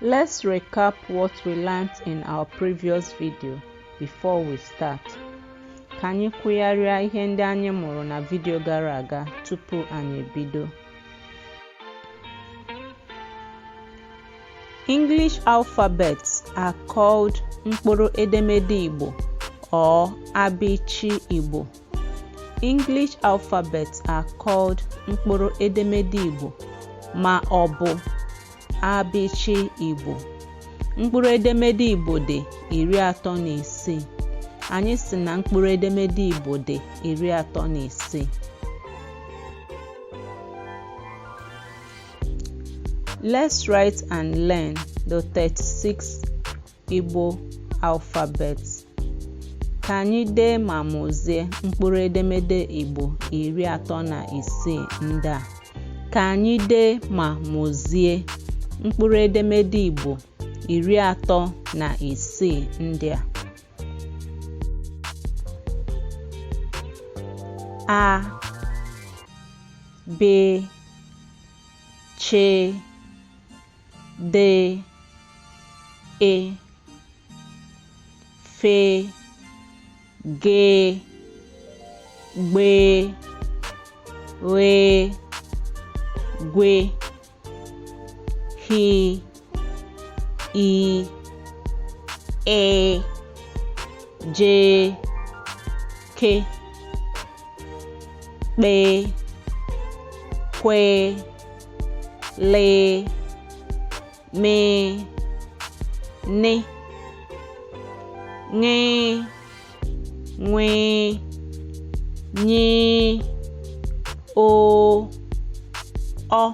Let's recap what we learnt in our previous video before we start. Ka anyị kwugharịa ihe ndị anyị mụrụ na vidio gara aga tupu anyị ebido. English alphabets are called mkpụrụ edemede Igbo or abịchị Igbo. English alphabets are called mkpụrụ edemede Igbo ma ọ bụ abịchị Igbo. Mkpụrụ edemede Igbo dị 36. Anyị sị na mkpụrụ edemede Igbo dị 36. Let's write and learn the 36 Igbo alphabets. Ka anyị dee ma mụzie mkpụrụ edemede Igbo 36 ndị a. Ka anyị dee ma mụzie mkpụrụ edemede Igbo 36 ndị a. A, B, Ch, D, E, F, G, Gb, Gh, Gw, H, I, Ị, J, K, Kp, Kw, L, M, N, Ṅ, Nw, Ny, O, Ọ,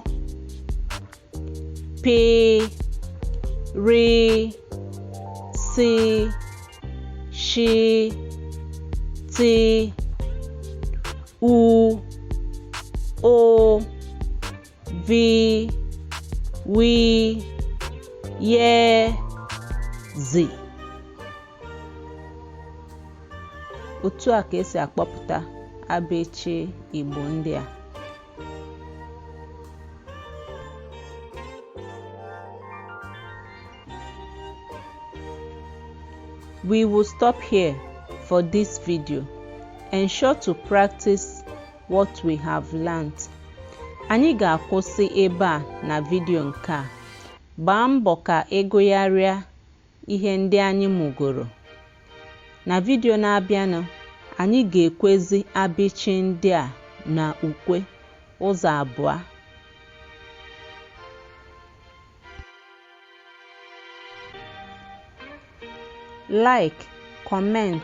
P, R, S, Sh, T, U, Ụ, V, W, Y, Z. Otu a ka esi akpọpụta abịchị Igbo ndị a. We will stop here for this video. Ensure to practice what we have learnt. Anyị ga-akwụsị ebe a na vidio nke a. Gbaa mbọ ka ị gụgharịa ihe ndị anyị mụgoro. Na vidio na-abịanụ, anyị ga-ekwezi abịchị ndị a na ukwe ụzọ abụọ. Like, comment,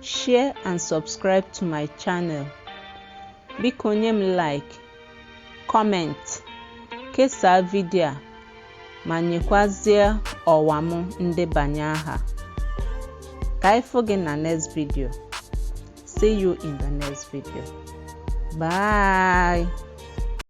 share and subscribe to my channel. Biko nye m like, comment, kesaa vidio a ma nyekwazie ọwa m ndebanye aha. Ka anyị fụ gị na next video. See you in the next video. Bye.